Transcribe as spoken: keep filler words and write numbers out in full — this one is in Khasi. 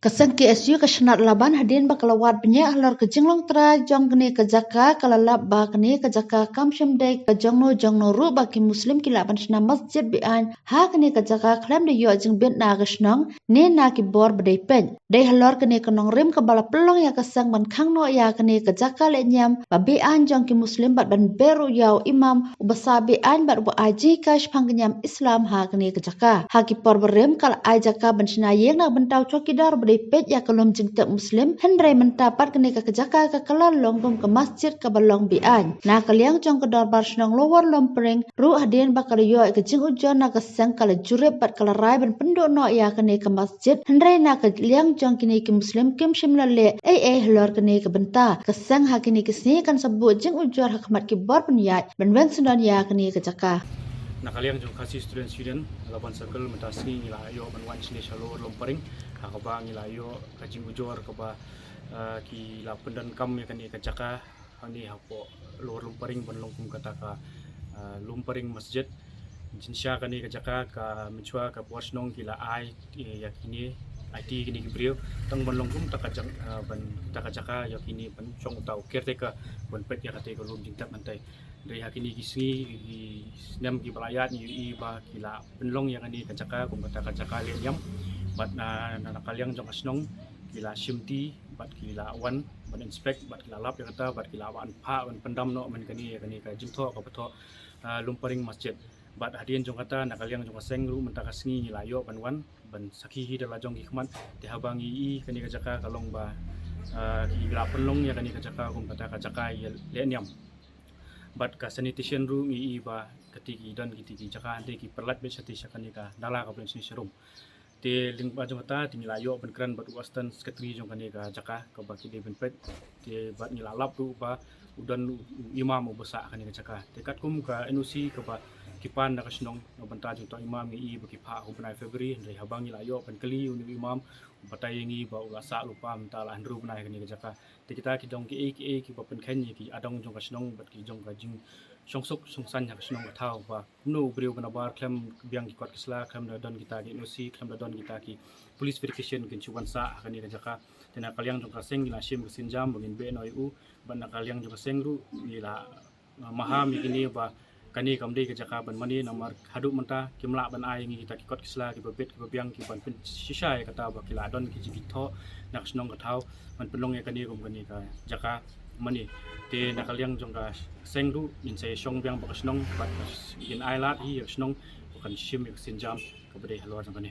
Ka seng K S U ka shnat Laban hadien ba ka la wad bniah halor ka jinglong trai jong kane ka jaka, ka la lap ba kane ka jaka kam shym dei ka jongno jongno ruh, ba ki Muslim ki lah ban shna masjid be-aiñ ha kane ka jaka khlem da ïoh jingbit na ka shnong ne na ki bor ba dei peit. Dei halor kane ka nongrim kaba la pynlong ïa ka seng ban khang noh ïa kane ka jaka leh niam ba be-aiñ jong ki Muslim bad ban beh ruh ïa u imam uba sah be-aiñ bad uba ai jinghikai shaphang ka niam Islam ha kane ka jaka. Ha ki por barim ka la ai jaka ban shna ïing na ka bynta u chowkidar ba dei peit ïa ka lum jingtep Muslim, hynrei mynta pat kane ka jaka ka la long kum ka masjid kaba long be-aiñ. Na ka liang jong ka dorbar shnong Lower Lumpring ruh, hadien ba ka la ïoh ka jingujor na ka seng, ka la jurip bad ka la rai ban pynduh noh ïa kane ka masjid, hynrei na ka liang jong kine ki Muslim kim shym la leh ei ei halor kane ka bynta. Ka seng ha kine ki sngi kan sa buh jingujor ha khmat ki bor pynïaid ban weng syndon ïa kane ka jaka. Na ka liang jong Khasi Students' Union Laban Circle, mynta sngi ngi la ïoh ban wan shane sha Lower Lumpring, ha kaba ngi la ïoh ka jingujor kaba, eh, ki la pyndonkam ïa kane ka jaka hangne hapoh Lower Lumpring ban long kum kata ka, eh, Lumpring Masjid. Jingshisha kane ka jaka ka mynshuwa ka bor shnong ki la ai, eh, ïa kine, aiti kine ki briew tang ban long kum kata ka jaka, eh, ban, kata ka jaka ïa kine ban shong uta u caretaker ban peit ïa kata ka lum jingtep mynta. Hynrei ha kine ki sngi, ki snem kiba la ïaid ngi ïohi ba ki la pynlong ïa kane ka jaka kum kata ka jaka leh niam. Bad na, na, na ka liang jong ka shnong ki la shimti bad ki la wan ban inspect bad ki la lap ïa kata bad ki la wan phah ban pyndam noh man kane ïa kane ka jingthoh kaba thoh, ah, Lumpring Masjid. Bad hadien jong kata na ka liang jong ka seng ruh mynta ka sngi ngi la ïoh ban wan ban sakhi hi da la jong ki khmat. Te haba ngi ïohi kane ka jaka ka long ba, ah, ki la pynlong ïa kane ka jaka kum kata ka jaka ïa leh niam. Bad ka sanitation ruh ngi ïohi ba kata ki don kata ki jaka hynrei ki pynlait beit shatei sha kane ka nala kaba don shane sharum. Te lyngba jong kata te ngi la ïoh ban kren bad u assistant secretary jong kane ka jaka kaba ki dei ban peit. Te bad ngi la lap ruh ba u don u, u imam uba sah kane ka jaka. Te katkum ka N O C kaba ki pan na ka shnong na bynta jingtoh imam ngi ïohi ba ki phah ha u bnai February, hynrei haba ngi la ïoh ban kylli ïa une u imam u batai ïa ngi ba u la sah lypa mynta la hynriew bnai kane ka jaka. Te kita ki dong kiei kiei kiba pynkheiñ ïa ki adong jong ka shnong bad ki jong ka jingshongsuk shongsaiñ ha ka shnong ka thaw ba kumno u briew ba nabar khlem biang ki kot ki sla, khlem da don kita ki N O C, khlem da don kita ki police verification kin shu wan sah ha kane ka jaka. Te na ka liang jong ka seng ngi la shim ka sienjam ba ngin beh noh ïa u, bad na ka liang jong ka seng ruh ngi la, ah, maham ïa kine ba kane kam dei ka jaka ban mane, namar haduh mynta kim lah ban ai ïa ngi kita ki kot ki sla kiba bit kiba biang ki ban pynshisha ïa kata ba ki la don ki jingthoh na ka shnong ka thaw ban pynlong ïa kane kum kane ka jaka mane. Te na ka liang jong ka seng ruh ngin sa ïa shong biang bad ka shnong bad ngin ai lad hi ïa ka shnong ba kan shim ïa ka sienjam kaba dei halor jong kane.